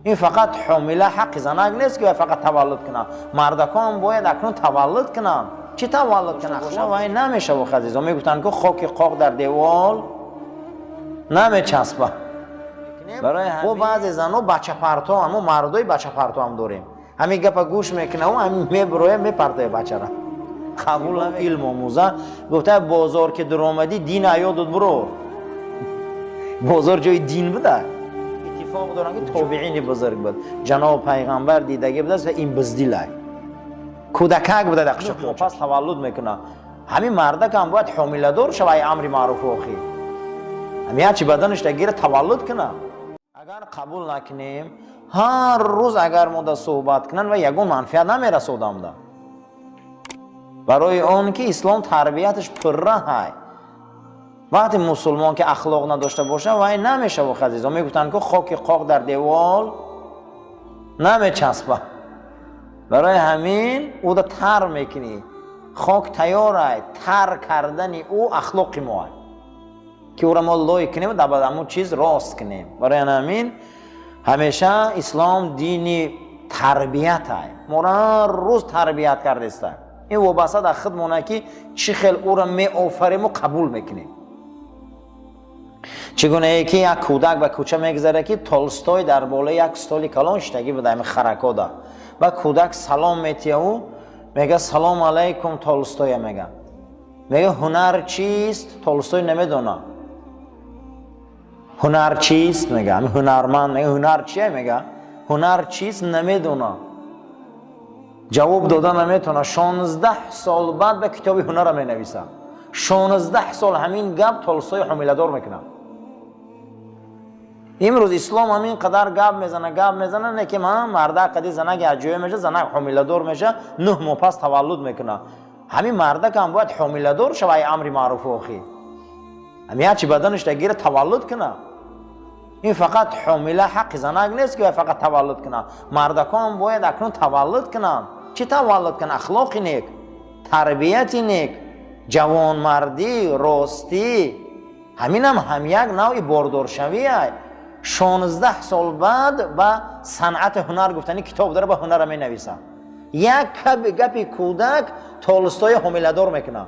Ин фақат ҳомила ҳаққи занак нест, ки фақат таваллуд кунад. Мардакон бояд акнун таваллуд кунанд. Чӣ таваллуд кунанд? Вай намешавад, азизо. Мегуфтанд, ки хоки қоқ дар девол намечаспад. Барои бо баъзе зано бачапарто, ҳамо мардои бачапарто ҳам дорем. Ҳамин гапа гӯш мекунаву ҳамин мебуроя, мепартоя бачара. Қабул илм омӯза. Гуфта, бозор ки дуромадӣ, дин аёдут буро. Бозор ҷои дин буда. Иттифоқ доранд, ки тобеини бузург буд. Ҷаноб пайғамбар дидагӣ будааст ва ин биздилай. Кӯдакак буда, дар қишоқ пас таваллуд мекунад. Ҳамин мардакам бояд ҳомиладор шава, ай амри маъруфу охир. Ҳамин ҳарчи баданаш дагира, таваллуд кунад. Агар қабул накунем, ҳар рӯз агар мо да суҳбат кунанд, ва ягон манфиат намераса одамда. Барои он ки ислом тарбияташ пурра ҳай. Вақте мусулмон ки ахлоқ надошта боша, вай намешавад, азизо. Мегуфтанд, ки хоки қоқ дар девол намечаспад. Барои ҳамин ӯда тар мекунӣ. Хок тайёрай, тар кардани ӯ ахлоқи мо ай. Ки ӯра мо лой кунем, дар ҳамун чиз рост кунем. Барои ҳамин ҳамеша ислом дини тарбият ай. Моро ҳар рӯз тарбият кардеста. Ин вобаста дар худмона, ки чӣ хел ӯра меофариму қабул мекунем. Чӣ гунае ки як кӯдак ба кӯча мегузара, ки Толстой дар болои як столи калон шиштагӣ буда, ҳамин харакода. Ба кӯдак салом метияву мега: «Салом алайкум, Толстоя», мега. Мега: «Ҳунар чист?» Толстой намедона. «Ҳунар чист?» мега. Ҳамин ҳунарманд мега: «Ҳунар чия?» мега. «Ҳунар чист?» Намедона. Ҷавоб дода наметавона. 16 сол баъд ба китоби ҳунарро менависад. 16 сол ҳамин гап Толстой ҳомиладор мекунад. Имрӯз ислом ҳамин қадар гап мезана, гап мезана, не ки ман мардак қади занак якҷоя меша, занак ҳомиладор меша, 9 моҳ пас таваллуд мекунад. Ҳамин мардакам бояд ҳомиладор шава, ай амри маъруфу охир. Ҳамин ҳарчи баданаш дагира, таваллуд кунад. Ин фақат ҳомила ҳаққи занак нест, ки фақат таваллуд кунад. Мардакон бояд акнун таваллуд кунанд. Чӣ таваллуд кунанд? Ахлоқи нек, тарбияти нек, ҷавонмардӣ, ростӣ. Ҳаминам ҳам як навъи бордоршавӣ. 16 сол баъд ба санъати ҳунар гуфтани китоб дора, ба ҳунара менависад. Як гапи кӯдак Толстоя ҳомиладор мекунад.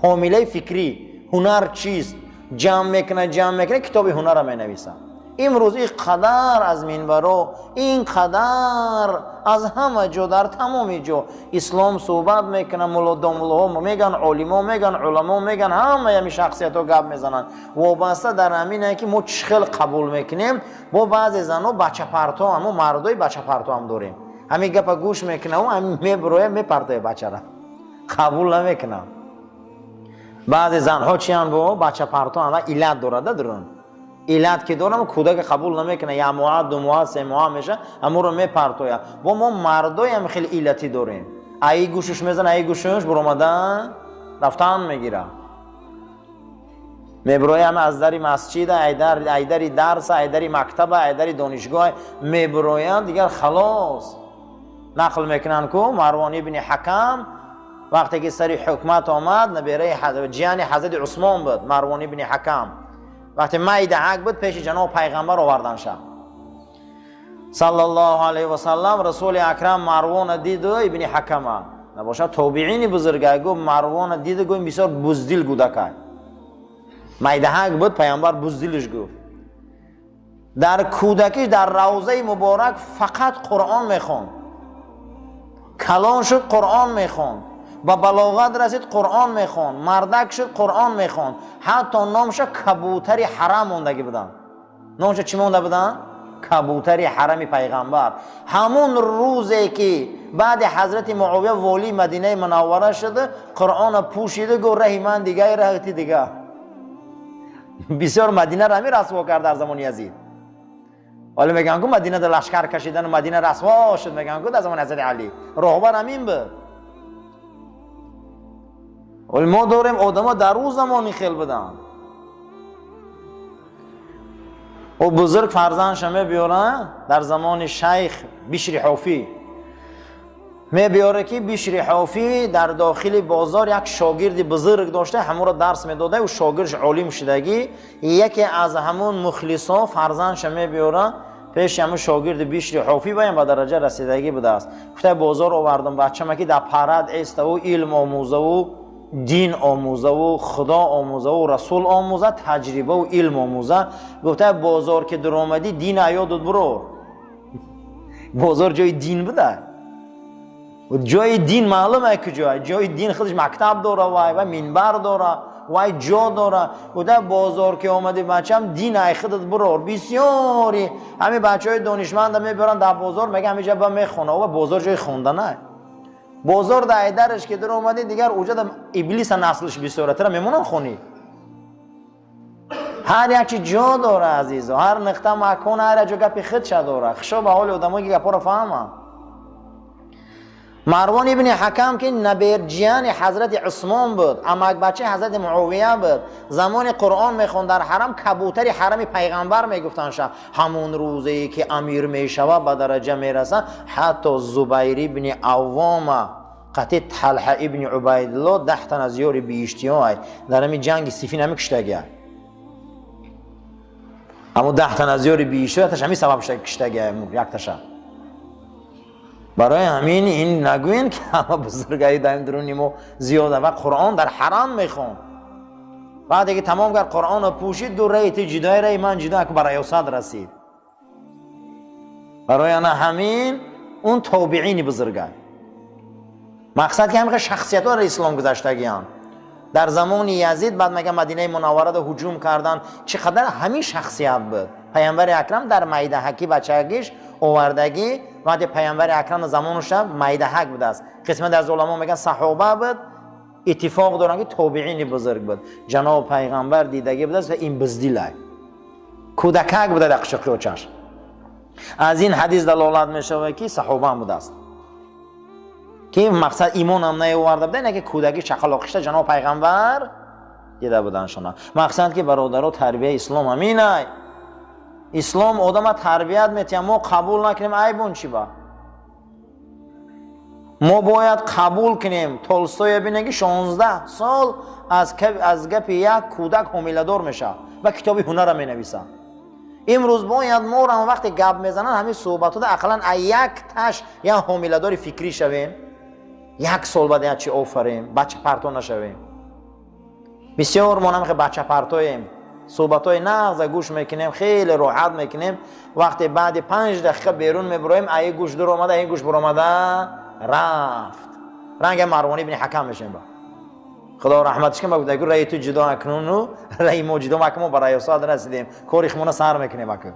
Ҳомилаи фикрӣ, ҳунар чист, ҷамъ мекунад, ҷамъ мекунад, китоби ҳунарро менависад. Имрӯз ин қадар аз минбаро, ин қадар аз ҳама ҷо, дар тамоми ҷо ислом суҳбат мекунад, муллодомуллоҳо меган, олимо меган, уламо меган, ҳамаи ҳамин шахсиятҳо гап мезананд. Вобаста дар ҳамине, ки мо чӣ хел қабул мекунем. Бо баъзе зано бачапарто, ҳамо мардои бачапарто ҳам дорем. Ҳамин гапа гӯш мекунаву ҳамин мебуроя, мепартоя бачара. Қабул намекунам. Баъзе занҳо чиянд? Бо бачапарто иллат дорада дурун. Иллат ки дорам, кӯдака қабул намекуна, як моҳа, 2 моҳа, 3 моҳа меша, ҳамуро мепартоя. Бо мо мардоям хеле иллатӣ дорем. Аи гӯшуш мезана, аи гӯшуш буромадан рафтан мегира. Мебуроям аз дари масҷида, ай дари дарса, ай дари мактаба, ай дари донишгоҳ мебуроянд, дигар халос. Нақл мекунанд, ку Марвон ибни Ҳакам вақте ки сари ҳукмат омад, набераи ҷияни ҳазрати Усмон буд Марвон ибни Ҳакам. Вақте майдаҳак буд, пеши ҷаноб пайғамбар овардан ша саллаллоҳу алайҳи васаллам. Расули акрам Марвона диду, ибни Ҳакама набошад, тобиини бузургай, гуфт, Марвона диду гуфт: «Бисёр буздил гудакай». Майдаҳак буд, пайғамбар буздилиш гуфт. Дар кӯдакиш дар равзаи муборак фақат Қуръон мехонд. Калон шуд, Қуръон мехонд, ба балоғат расид, Қуръон мехонд, мардак шуд, Қуръон мехонд. Ҳатто номша кабутари ҳарам мондагӣ буданд. Номша чӣ монда буданд? Кабутари ҳарами пайғамбар. Ҳамун рӯзе ки баъди ҳазрати Муовия волии Мадинаи Мунаввара шуда, Қуръона пӯшида, гуфт: «Раҳи ман дига, раҳти дига». Бисёр Мадинаро ҳамин расво кард дар замони Язид. Ҳоло мегӯянд, ку Мадинада лашкар кашидану Мадина расво шуд, мегӯянд, ку дар замони ҳазрати Алӣ роҳбар ҳамин буд. Вале мо дорем одамо дар ӯ замони хел буданд. Ӯ бузург фарзандша мебиёра, дар замони шайх Бишри Ҳофӣ мебиёра, ки Бишри Ҳофӣ дар дохили бозор як шогирди бузург дошта, ҳамонро дарс медода, ӯ шогирдш олим шудагӣ. Яке аз ҳамун мухлисо фарзандша мебиёра. Пеши ҳамун шогирди Бишри Ҳофӣ ваям ба дараҷа расидагӣ будааст. Гуфта, бозор овардам бачама, ки дар парад эставу илм омӯзаву дин омӯзаву Худо омӯзаву Расул омӯза, таҷрибаву илм омӯза. Гуфта, бозор ки дуромадӣ, дин аёдут бурор. Бозор ҷои дин буда? Ҷои дин маълум ай куҷоа. Ҷои дин худаш мактаб дора, вай ва минбар дора, вай ҷо дора. Гуфта, бозор ки омадӣ, бачам, дин ай худат бурор. Бисёри ҳамин бачаҳои донишманда мебаранд дар бозор, мега, ҳамиҷа ба мехона. Ва бозор ҷои хонданай. Бозор да айдараш ки дур омадӣ, дигар уҷада иблиса наслш бисёра, тира мемонанд хонӣ. Ҳар як чи ҷо дора, азизо, ҳар нуқта, макон, ҳар як ҷо гапи худша дора. Хушо ба ҳоли одамое ки гапҳоро фаҳманд. Марвон ибни Ҳакам, ки наберҷияни ҳазрати Усмон буд, амакбачаи ҳазрати Муовия буд, замони Қуръон мехонд дар ҳарам, кабутари ҳарами пайғамбар мегуфтанд. Ҳамон рӯзае ки амир мешава, ба дараҷа мераса, ҳатто Зубайр ибни Аввома қати Талҳа ибни Убайдулло, 10 тан аз ёри биҳиштиҳо, дар ҳамин ҷанги Сифин ҳами куштагия. Ҳамун 10 тан аз ёри биҳиштиҳо, якташ ҳамин сабаб куштагия, якташа. Барои ҳамин ин нагӯен, ки ҳама бузургаи дар дуруни мо зиёда. Ва Қуръон дар ҳарам мехон. Баъде ки тамом кард, Қуръонро пӯшид, ду раи ти ҷудои, раи ман ҷудо, ба раёсат расид. Барои ана ҳамин он тобиини бузурга. Мақсад, ки ҳамин шахсиятҳо дар ислом гузаштагианд. Дар замони Язид, баъд мега, Мадинаи Мунавварада ҳуҷум карданд, чӣ қадар ҳамин шахсият буд. Пайғамбари Акрам дар майдаҳакӣ бачагиш овардагӣ. Вақте Пайғамбари Акрам замонуша майдаҳак будааст, қисмате аз уламо мегӯянд, саҳоба буд, иттифоқ доранд, ки тобиини бузург буд. Ҷаноб пайғамбар дидагӣ будааст ва ин биздилай кӯдакак буда дар қишоқи очаш. Аз ин ҳадис далолат мешавад, ки саҳобаам будааст, ки мақсад имонам наоварда буда, ки кӯдакӣ чақалоқишта ҷаноб пайғамбар дида буданшона. Мақсад, ки бародаро, тарбияи ислом ҳаминай. Ислом одама тарбият метиҳад. Мо қабул накунем, айбон чӣ ба? Мо бояд қабул кунем. Толстоя бинем, ки 16 сол аз гапи як кӯдак ҳомиладор мешавад ва китоби ҳунарра менависад. Имрӯз бояд моро вақте гап мезананд, ҳамин суҳбатҳода ақаллан а як таш як ҳомиладори фикрӣ шавем. Як сол баъд як чи офарем, бачапарто нашавем. Бисёр мо намехе бачапартоем. Суҳбатҳои нағза гӯш мекунем, хеле роҳат мекунем. Вақте баъди 5 дақиқа берун мебуроем, аи гӯш дур омада, аи гӯш буромада рафт. Ранга Марвон ибни Ҳакам мешем. Ба Худо раҳматиш кун, ба гуфта, раи ту ҷудо акнуну раи мо ҷудо. Мака мо ба раёсат расидем, кори хумона сар мекунем аку.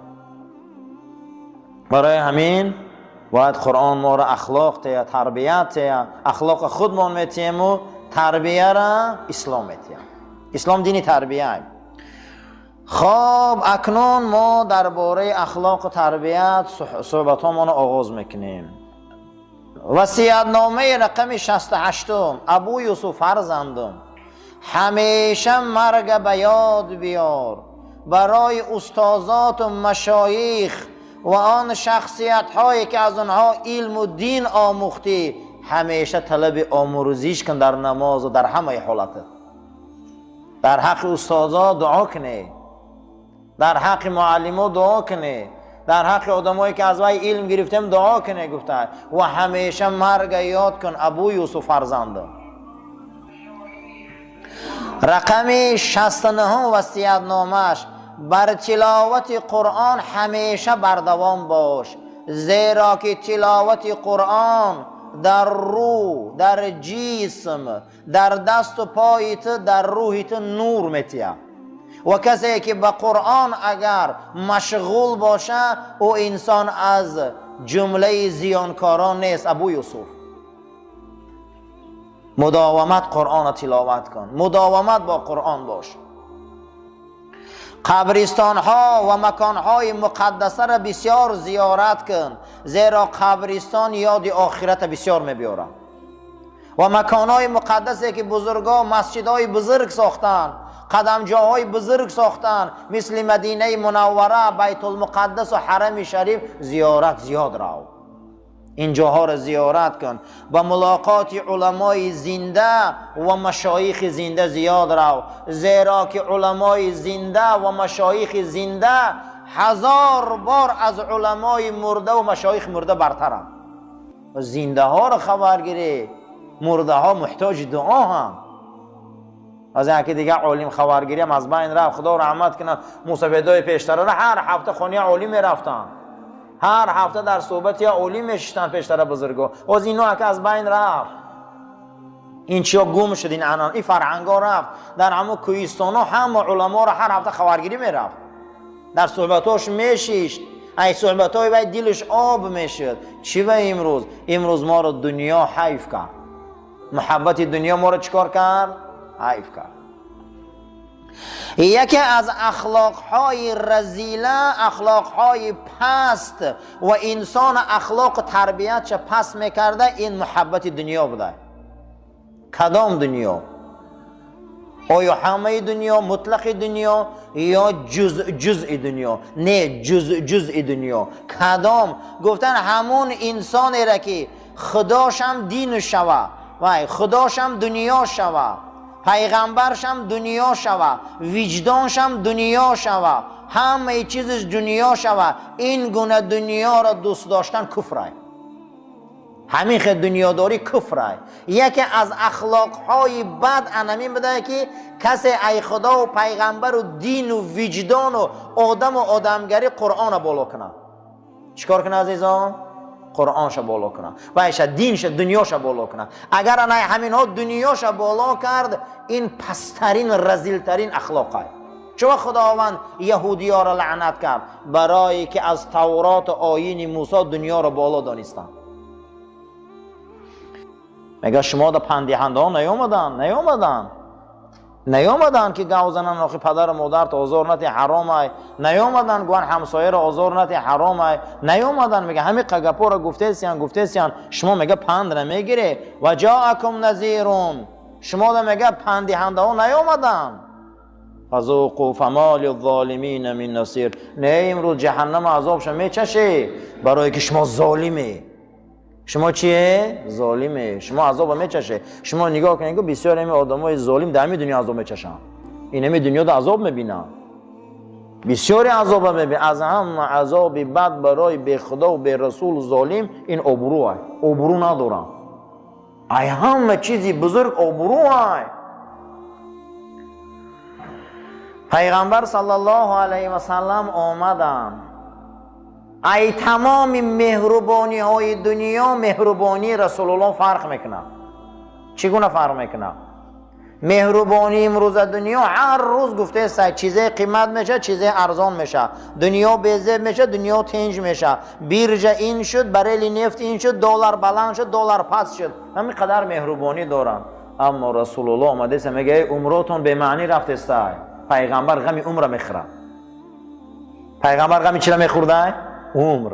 Барои ҳамин бояд Қуръон моро ахлоқ тея, тарбият тея. Ахлоқа худмон метиҳему тарбияра ислом метиҳам. Ислом дини тарбия. Хоб, акнун мо дар бораи ахлоқу тарбият суҳбатҳомонро оғоз мекунем. Васиятномаи рақами 68-ум. Абу Юсуф, фарзандум, ҳамеша марга ба ёд биёр. Барои устозоту машоих ва он шахсиятҳое, ки аз онҳо илму дин омӯхтӣ, ҳамеша талаби омӯрзиш кун дар намозу дар ҳамаи ҳолатат. Дар ҳаққи устозо дуо кунед, дар ҳаққи муаллимо дуо кунед, дар ҳаққи одамое, ки аз вай илм гирифтем, дуо кунед, гуфта. Ва ҳамеша марга ёд кун, Абу Юсуф, фарзандо. Рақами 69-ҳум васиятномааш: бар тиловати Қуръон ҳамеша бардавом бош, зеро ки тиловати Қуръон дар рӯ, дар ҷисм, дар дасту пои ту, дар рӯҳи ту нур метиҳад. Ва касе ки ба Қуръон агар машғул боша, ӯ инсон аз ҷумлаи зиёнкорон нест. Абу Юсуф, мудовамат Қуръонро тиловат кун, мудовамат бо Қуръон бош. Қабристонҳо ва маконҳои муқаддасаро бисёр зиёрат кун, зеро қабристон ёди охирата бисёр мебиёрад. Ва маконҳои муқаддасе, ки бузургҳо масҷидҳои бузург сохтанд, қадамҷоҳои бузург сохтанд, мисли Мадинаи Мунаввара, Байтулмуқаддасу Ҳарами Шариф, зиёрат зиёд рав, ин ҷоҳоро зиёрат кун. Ба мулоқоти уламои зинда ва машоихи зинда зиёд рав, зеро ки уламои зинда ва машоихи зинда 1000 бор аз уламои мурда ва машоих мурда бартаранд. Зиндаҳоро хабар гирӣ, мурдаҳо муҳтоҷи дуо ҳам. Аз яке дигар олим хабаргирӣ ҳам аз байн рафт, худо раҳмат кунад. Мусафедои пештарара ҳар ҳафта хонаи олим мерафтанд, ҳар ҳафта дар суҳбати олим мешиштанд пештара бузурго. Оз ино ака аз байн рафт, ин чиё гум шуд, ин анан, ин фарҳанго рафт. Дар ҳамон кӯҳистонҳо ҳама уламоро ҳар ҳафта хабаргирӣ мерафт, дар суҳбатҳош мешишт, ай суҳбатҳои вай дилаш об мешуд. Чӣ ба имрӯз? Имрӯз моро дунё ҳайф кард, муҳаббати дунё моро чӣ кор кард? Ҳайф кард. Яке аз ахлоқҳои разила, ахлоқҳои паст ва инсон ахлоқу тарбиятша паст мекарда, ин муҳаббати дунё буда. Кадом дунё? Оё ҳамаи дунё, мутлақи дунё ё ҷузъи дунё? Не, ҷузъи дунё. Кадом? Гуфтан, ҳамун инсонеро ки худошам дину шава, вай худошам дунё шава, пайғамбаршам дунё шава, виҷдоншам дунё шава, ҳамаи чизаш дунё шава, ин гуна дунёро дӯст доштан куфрай. Ҳамин хел дунёдорӣ куфрай. Яке аз ахлоқҳои бад анамин буда, ки касе ай худову пайғамбару дину виҷдону одаму одамгарӣ Қуръона боло кунад. Чӣ кор кунад, азизон? Қуръонша боло кунад, вайша динша, дунёша боло кунад. Агар анай ҳаминҳо дунёша боло кард, ин пасттарин, разилтарин ахлоқай. Чува Худованд яҳудиёро лаънат кард? Барое ки аз Тавроту оини Мусо дунёро боло донистанд. Мега, шумо да пандиҳандаҳо наёмаданд, наёмаданд, наёмаданд, ки гав зананд, охи падару модарто озор нати, ҳаромай. Наёмаданд, гӯянд, ҳамсояро озор нати, ҳаромай. Наёмаданд. Мега, ҳамин гапоро гуфтесиян, гуфтесиян, шумо, мега, панд намегире. Ва ҷоакум назирун, шумо да, мега, пандиҳандаҳо наёмаданд. Фазуқу фама лиззолимина мин насир. Не, имрӯз ҷаҳаннама азобша мечаше, барое ки шумо золиме. Шумо чие? Золиме. Шумо азоба мечаше. Шумо нигоҳ кунед, ку бисёр ҳами одамои золим дар ҳами дунё азоб мечашанд, ин ҳами дунёда азоб мебинанд, бисёре азоба мебинанд. Аз ҳама азоби бад барои бехудову берасулу золим ин обрӯ ай. Обрӯ надоранд. Ай ҳама чизи бузург обрӯ ай. Пайғамбар саллаллоҳу алайҳи васаллам омаданд. Ай тамоми меҳрубониҳои дунё меҳрубонии Расулуллоҳ фарқ мекунад. Чӣ гуна фарқ мекунад меҳрубонии имрӯза дунё? Ҳар рӯз гуфтеста, чизе қимат мешавад, чизе арзон мешавад, дунё безеб мешавад, дунё тинҷ мешавад, биржа ин шуд, барели нефт ин шуд, доллар баланд шуд, доллар паст шуд. Ҳамин қадар меҳрубонӣ доранд. Аммо Расулуллоҳ омадеста, мега: эй, умротон бемаънӣ рафтестай. Пайғамбар ғами умра мехӯрад. Пайғамбар ғами чира мехӯрдай? Умр.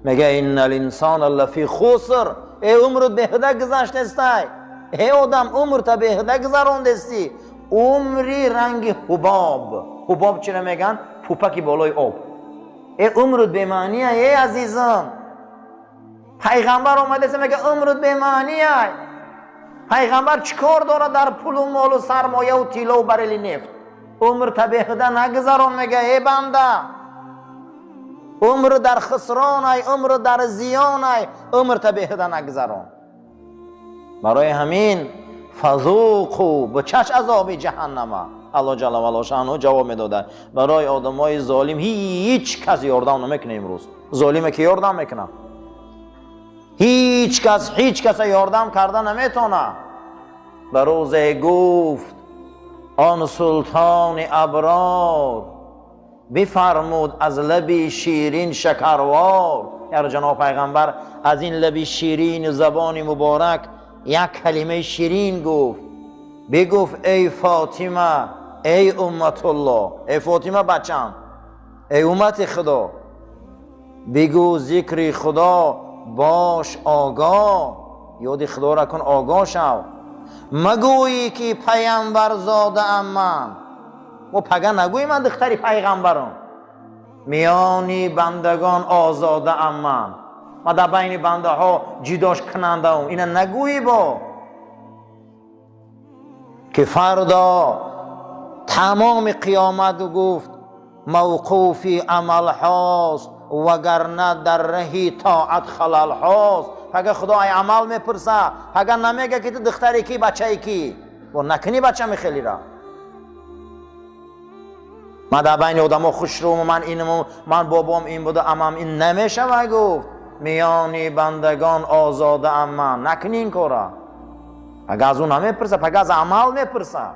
Мега: инна линсона лафи хуср. Э, умрут беҳуда гузаштестай. Э, одам, умрта беҳуда гузарондестӣ. Умри ранги ҳубоб. Ҳубоб чира меган? Пупаки болои об. Э, умрут бемаъния, э азизам. Пайғамбар омадеста, мега: умрут бемаъния. Пайғамбар чӣ кор дорад дар пулу молу сармояву тиллову барели нефт? Умрта беҳуда нагузарон, мега, э банда. Умр дар хусронай, умр дар зиёнай, умрта беҳуда нагузарон. Барои ҳамин фазуқу, бичаш азоби ҷаҳаннама. Алло ҷалла вало шаъну ҷавоб медода. Барои одамои золим ҳеҷ кас ёрдам намекунад. Имрӯз золиме ки ёрдам мекунад? Ҳеҷ кас ҳеҷ каса ёрдам карда наметавонад. Ба рӯзе гуфт он султони аброр, бифармуд аз лаби ширин шакарвор. Яро ҷаноб пайғамбар аз ин лаби ширини забони муборак як калимаи ширин гуфт. Бигуфт: эй Фотима, эй умматулло, эй Фотима бачам, эй уммати Худо, бигӯ зикри Худо, бош огоҳ, ёди Худоро кун, огоҳ шав. Магӯӣ ки пайғамбарзодаам ман, мо пага нагӯӣ ман духтари пайғамбарам, миёни бандагон озодаам ман, ма дар байни бандаҳо ҷидош кунандаам. Ина нагӯӣ, бо ки фардо тамоми қиёмат, гуфт. Мавқуфи амалҳост, вагарна дар раҳи тоат халалҳост. Пага Худо ай амал мепурса, пага намега ки ту духтари ки, бачаи ки. Бо накунӣ бача мехелира. Ман дар байни одамо хушрӯму, ман инму, ман бобом ин буда, амам ин намешава, гуфт. Миёни бандагон озодаам ман. Накунӣ ин кора. Пага аз ӯ намепурса, пага аз амал мепурса.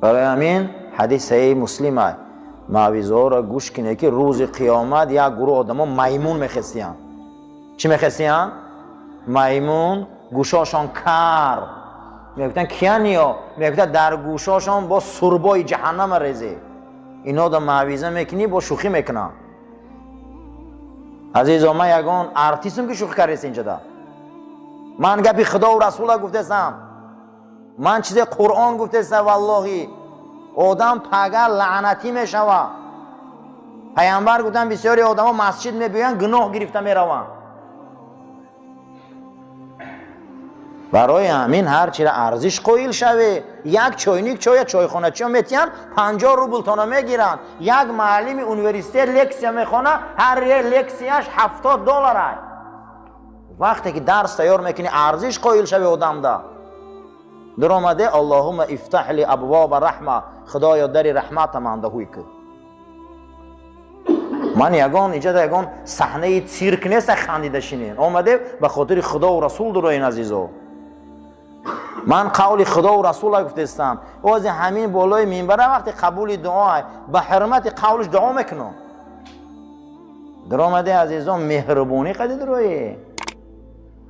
Барои ҳамин ҳадис саҳеҳи Муслим ай. Мавъизаҳоро гӯш кинед, ки рӯзи қиёмат як гурӯҳ одамо маймун мехестиянд. Чӣ мехестиянд? Маймун, гӯшошон кар. Мегуфтанд: киян ё? Мегуфтанд: дар гӯшошон бо сурбои ҷаҳаннама резе. Ино да мавъиза мекунӣ, бо шӯхӣ мекунанд. Азизо, ман ягон артистам ки шӯхӣ кардест инҷода? Ман гапи Худову Расула гуфтесам. Ман чизе Қуръон гуфтесам, валлоҳи. Одам пага лаънатӣ мешава. Пайғамбар гуфтанд: бисёри одамо масҷид мебиёянд, гуноҳ гирифта мераванд. Барои ҳамин ҳар чиро арзиш қоил шаве. Як чойник чоя чойхоначиё метиҳанд, 50 рубл тона мегиранд. Як муаллими университет лексия мехона, ҳар лексияш $70 ай. Вақте ки дарс тайёр мекунӣ, арзиш қоил шави одамда. Дуромаде: Аллоҳумма ифтаҳ ли абвоба раҳма, Худоё, дари раҳмата манда ҳуй кун. Ман ягон иҷода ягон саҳнаи цирк нест, хандида шинен. Омаде ба хотири Худову Расул дуроин, азизо. Ман қавли Худову Расула гуфтестам. Ози ҳамин болои минбара вақти қабули дуо ба ҳурмати қавлиш дуо мекунам. Дуромаде, азизон, меҳрубонӣ қади дурои.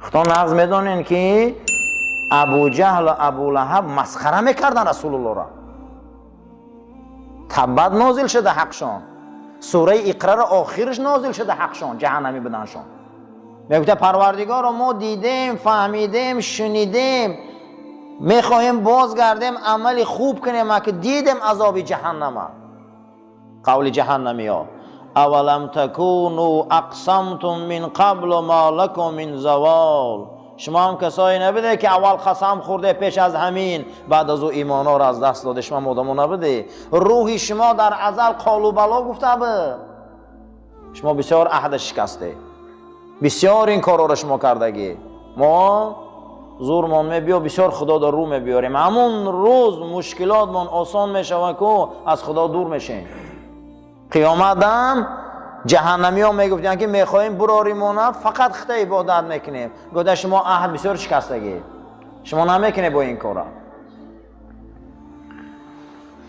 Худо нағз медонен ки Абуҷаҳлу Абулаҳаб масхара мекардан Расулуллоҳро. Таббат нозил шуда ҳақшон. Сураи Иқраро охирш нозил шуда ҳақшон, ҷаҳаннамӣ буданшон. Мегуфта: Парвардигоро, мо дидем, фаҳмидем, шунидем, мехоҳем бозгардем, амали хуб кунем, аки дидем азоби ҷаҳаннама. Қавли ҷаҳаннамиё: авалам такуну ақсамтум мин қаблу ма лакум мин завол. Шумо ҳам касое набуде ки аввал қасам хӯрде, пеш аз ҳамин, баъд аз ӯ имонҳоро аз даст доде? Шумо одамо набуде? Рӯҳи шумо дар азал қолу бало гуфта буд. Шумо бисёр аҳда шикасте, бисёр ин корҳоро шумо кардагӣ. Мо зурмон мебиё, бисёр Худо дар рӯ мебиёрем. Ҳамун рӯз мушкилотмон осон мешава ку, аз Худо дур мешем. Қиёматам ҷаҳаннамиён мегуфтанд ки мехоҳем буроримона, фақат хита ибодат мекунем. Гуфта: шумо аҳд бисёр шикастагӣ, шумо намекунед бо ин кора,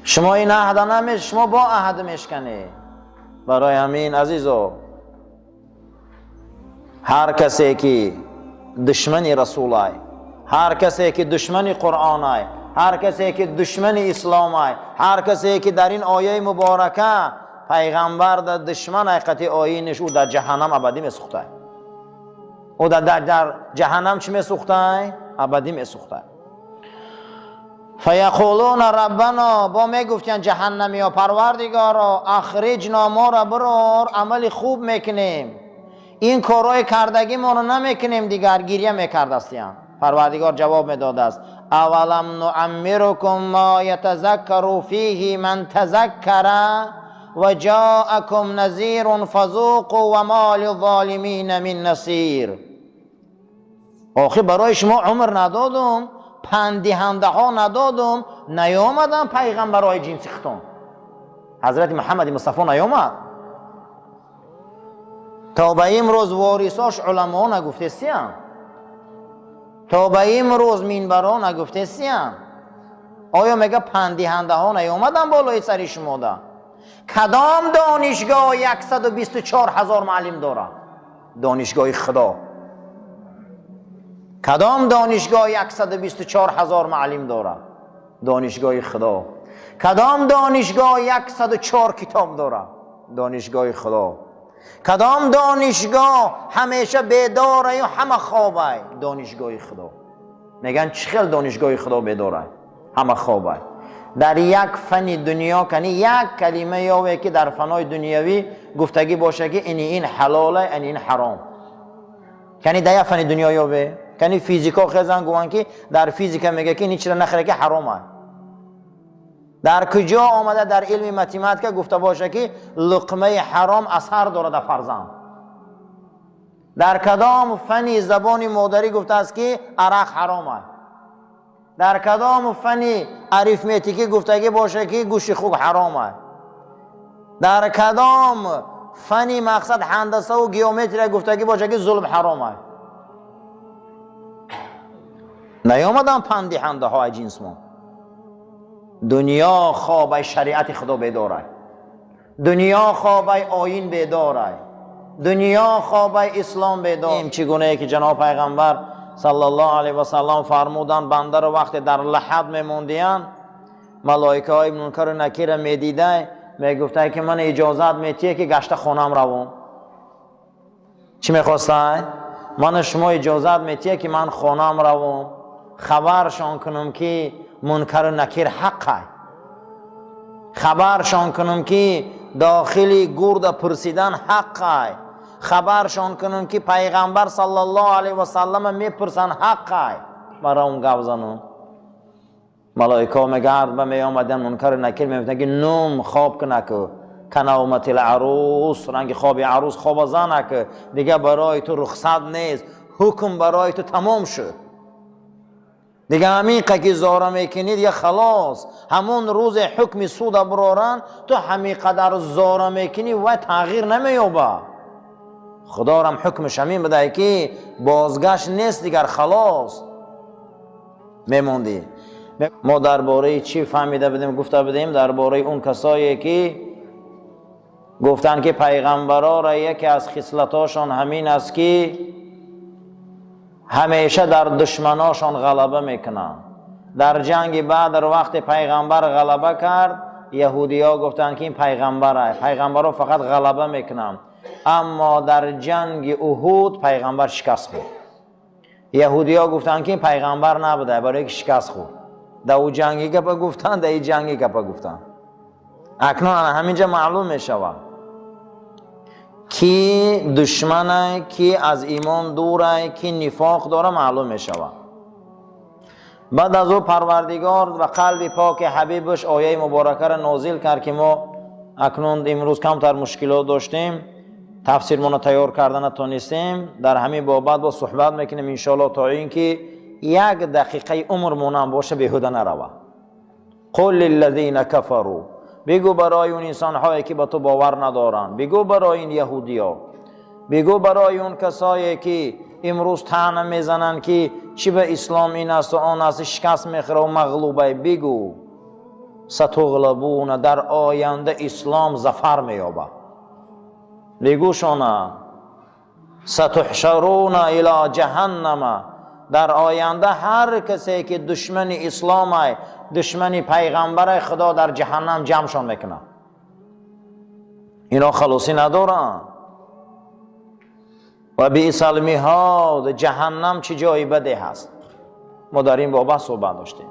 шумо ин аҳда наме, шумо бо аҳд мешканед. Барои ҳамин, азизо, ҳар касе ки душмани Расулай, ҳар касе ки душмани Қуръонай, ҳар касе ки душмани исломай, ҳар касе ки дар ин ояи муборака пайғамбар дар душман ҳақиқати оиниш, ӯ дар ҷаҳаннам абадӣ месӯхтай. Ӯ дар ҷаҳаннам чӣ месӯхтай? Абадӣ месӯхтай. Фаяқулуна раббано, бо мегуфтиянд ҷаҳаннамиё: Парвардигоро, ахриҷно, моро бирор, амали хуб мекунем, ин корҳои кардагимонро намекунем дигар. Гирья мекардастиянд. Парвардигор ҷавоб медодааст: авалам нуаммирукум ма ятазаккару фиҳи ман тазаккара ва ҷаакум назирун фазуқу ва ма лизолимина мин насир. Охир барои шумо умр надодум, пандиҳандаҳо надодум, наёмадам пайғамбарҳои ҷинси хитон? Ҳазрати Муҳаммади Мустафо наёмад? То ба имрӯз ворисош уламоҳо нагуфтестиянд? То ба имрӯз минбарҳо нагуфтестиянд? Оё мега пандиҳандаҳо наёмадам болои сари шумода? Кадом донишгоҳ 124 ҳазор муаллим дорад? Донишгоҳи Худо. Кадом донишгоҳ 124 ҳазор муаллим дорад? Донишгоҳи Худо. Кадом донишгоҳ 104 китоб дорад? Донишгоҳи Худо. Кадом донишгоҳ ҳамеша бедораю ҳама хобай? Донишгоҳи Худо. Мегӯянд: чӣ хел донишгоҳи Худо бедорай, ҳама хобай? Дар як фани дунё кани як калима ёве ки дар фанои дунявӣ гуфтагӣ боша ки ини ин ҳалолай, ини ин ҳаром. Кани дар як фани дунё ёве. Кани физико хезан гуванд ки дар физика мега ки ини чира нахӯре ки ҳаромай. Дар куҷо омада дар илми математика гуфта боша, ки луқмаи ҳаром асар дорад дар фарзанд? Дар кадом фани забони модарӣ гуфтааст, ки арақ ҳаром аст? Дар кадом фани арифметикӣ гуфтагӣ боша, ки гӯшти хук ҳаром аст? Дар кадом фани мақсад ҳандасаву геометрия гуфтагӣ боша, ки зулм ҳаром аст? Наёмадан панддиҳандаҳо ай ҷинсмо. Дунё хобай, шариати Худо бедорай. Дунё хобай, оин бедорай. Дунё хобай, ислом бедор. Чӣ гунае ки ҷаноб пайғамбар саллаллоҳу алайҳи васаллам фармуданд, бандаро вақте дар лаҳад мемондиянд, малоикаҳои Мункару Накира медидай, мегуфтай, ки ман иҷозат метиҳе, ки гашта хонам равом. Чӣ мехостай? Мана шумо иҷозат метиҳе, ки ман хонам равом, хабаршон кунам, ки Мункару Накир ҳаққай, хабаршон кунам, ки дохили гурда пурсидан ҳаққай, хабаршон кунам, ки пайғамбар саллаллоҳу алайҳи васаллама мепурсанд ҳаққай, баром гап занум. Малоикаҳо мегард ба меомадан, Мункару Накир мегуфтанд, ки نم хоб кунаку كنومة العروس, ранги хоби арӯс хоба занак, дига барои ту рухсат нест, ҳукм барои ту тамом шуд, дига ҳамин ки зора мекунӣ, дига халос. Ҳамон рӯзе ҳукми суда буроранд, ту ҳамин қадар зора мекунӣ, вай тағйир намеёба. Худорам ҳукмаш ҳамин будай, ки бозгашт нест, дигар халос мемондӣ. Мо дар бораи чӣ фаҳмида будем, гуфта будем? Дар бораи он касое, ки гуфтанд, ки пайғамбарора яке аз хислатошон ҳамин аст, ки ҳамеша дар душманошон ғалаба мекунанд. Дар ҷанги Бадр вақте пайғамбар ғалаба кард, яҳудиҳо гуфтанд, ки ин пайғамбар, пайғамбарҳо фақат ғалаба мекунанд. Аммо дар ҷанги Уҳуд пайғамбар шикаст хӯрд. Яҳудиҳо гуфтанд, ки ин пайғамбар набуда, барое ки шикаст хӯрд. Дар ӯ ҷанги гапа гуфтанд, дар ин ҷанги гапа гуфтанд. Акнун ана ҳаминҷа маълум мешавад, ки душманай, ки аз имон дурай, ки нифоқ дора, маълум мешавад. Баъд аз ӯ Парвардигор ва қалби поки ҳабибаш ояи муборакаро нозил кард, ки мо акнун имрӯз камтар мушкилот доштем, тафсирмонро тайёр карда натонистем. Дар ҳамин бобат бо суҳбат мекунем, иншоалло, то ин ки як дақиқаи умрмонам боша, беҳуда нарава. قل للذين كفروا, бигӯ барои он инсонҳое, ки ба ту бовар надоранд, бигӯ барои ин яҳудиё, бигӯ барои он касое, ки имрӯз таъна мезананд, ки чӣ ба ислом ин асту он аст, шикаст мехӯра, мағлубай, бигӯ: ستغلبون, дар оянда ислом зафар меёбад. Бигӯшона: ستحشرون إلى جهنم, дар оянда ҳар касе, ки душмани исломай, душмани пайғамбари Худо, дар ҷаҳаннам ҷамъшон мекунад. Ино халосӣ надоранд. وبئس المهاد, ҷаҳаннам чӣ ҷои баде ҳаст. Мо дар ин бобат суҳбат доштем.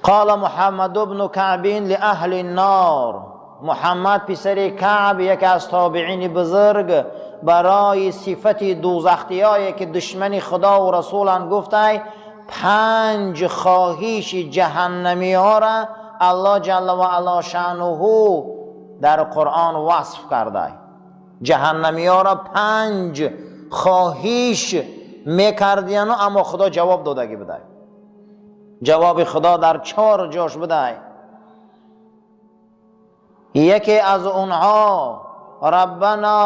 قال محمد بن كعب لأهل النار, Муҳаммад писари Каъб, яке аз тобеини бузург, барои сифати дӯзахтиёе, ки душмани Худову расуланд, гуфтай: панҷ хоҳиши ҷаҳаннамиҳора Аллоҳ جل وعلا شأنه дар Қуръон васф кардай. Ҷаҳаннамиҳоро панҷ хоҳиш мекардияну, аммо Худо ҷавоб додагӣ будай. Ҷавоби Худо дар чор ҷош будай. Яке аз онҳо: ربنا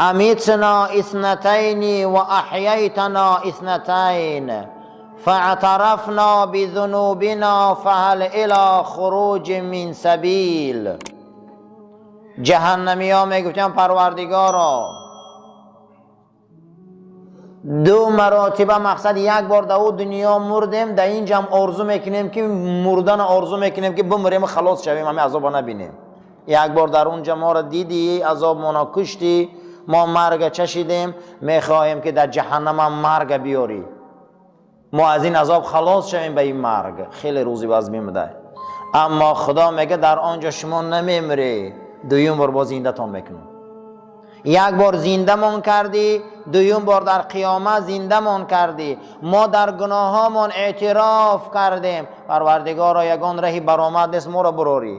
أمتنا اثنتين وأحييتنا اثنتين فاعترفنا بذنوبنا فهل إلى خروج من سبيل. Ҷаҳаннамиҳо мегуфтанд: Парвардигоро, ду маротиба, мақсад, як бор дар ӯ дунё мурдем, дар инҷам орзу мекунем, ки мурдана орзу мекунем, ки бимирем, халос шавем, ҳами азоба набинем. Як бор дар унҷа моро дидӣ, азобмона куштӣ, мо марга чашидем, мехоҳем, ки дар ҷаҳаннамам марга биёрӣ, мо аз ин азоб халос шавем. Ба ин марг хеле рӯзи вазмин буда. Аммо Худо мега: дар он ҷо шумо намемиред, дуюм бор боз зиндатон мекунам. Як бор зиндамон кардӣ, дуюм бор дар қиёмат зиндамон кардӣ. Мо дар гуноҳҳомон эътироф кардем. Парвардигоро, ягон раҳи баромад нест, моро бурорӣ.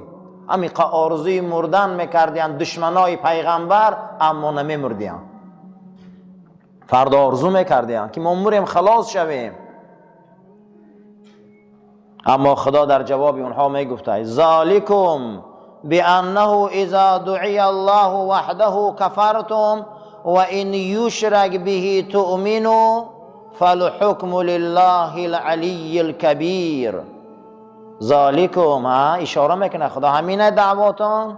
Ҳамиқа орзуи мурдан мекардиям душманои пайғамбар, аммо намемурдиям. Фардо орзу мекардиям, ки мо мурем, халос шавем. Аммо Худо дар ҷавоби онҳо мегуфта: ذلكم بأنه إذا دعي الله وحده كفرتم وإن يشرك به تؤمنوا فالحكم لله العلي الكبير. ذلكم ишора мекунад Худо, ҳамина даъвотон.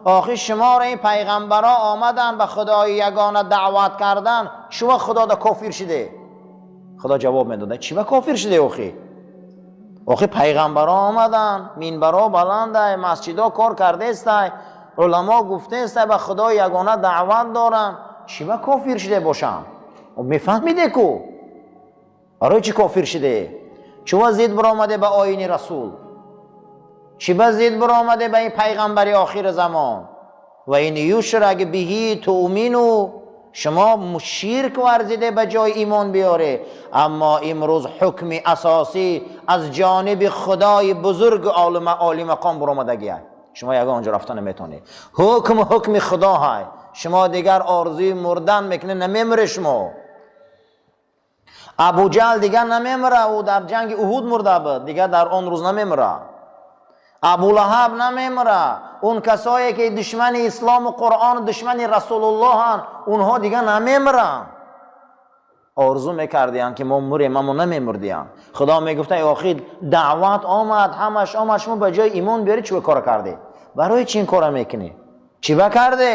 Охир шуморо ин пайғамбарҳо омаданд, ба Худои ягона даъват кардан, шумо Худода кофир шуде. Худо ҷавоб медода: чӣ ба кофир шуде? Охи пайғамбарҳо омаданд, минбарҳо баландай, масҷидҳо кор кардестай, уламо гуфтестай, ба Худои ягона даъват доранд, чӣ ба кофир шуде бошам? Мефаҳмиде ку, барои чӣ кофир шуде? Чува зид биромаде ба оини расул? Чӣ ба зид биромаде ба ин пайғамбари охири замон? وإن يشرك به تؤمنوا. Шумо ширк варзиде, ба ҷои имон биёре. Аммо имрӯз ҳукми асосӣ аз ҷониби Худои бузург оли мақом буромадагия, шумо ягон ҷо рафта наметонед. Ҳукм ҳукми Худо ҳай. Шумо дигар орзуи мурдан мекунед, намемуре шумо. Абуҷаҳл дигар намемура, ӯ дар ҷанги Уҳуд мурда буд, дигар дар он рӯз намемура. Абулаҳаб намемура. Он касое ки душмани ислому Қуръону душмани Расулуллоҳанд, онҳо дигар намемуранд. Орзу мекардиям, ки мо мурем, аммо намемурдиям. Худо мегуфта: охир даъват омад, ҳамаш омад, шумо ба ҷои имон биёред, чӣ кора кардед? Барои чӣ ин кора мекунӣ? Чӣ ба карде?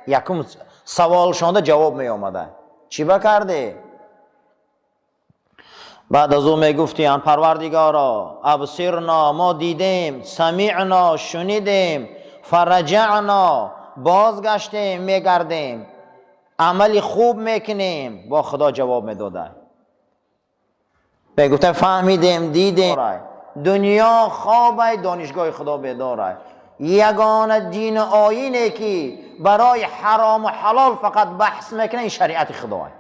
Якум саволшонда ҷавоб меомада: чӣ ба карде? Баъд аз ӯ мегуфтиянд: Парвардигоро, أبصرنا, мо дидем, سمعنا, шунидем, فارجعنا, бозгаштем, мегардем, амали хуб мекунем. Бо Худо ҷавоб медода, мегуфта: фаҳмидем, дидем. Дунё хобай, донишгоҳи Худо бедорай. Ягона дину оине, ки барои ҳарому ҳалол фақат баҳс мекунад, ин шариати Худоай.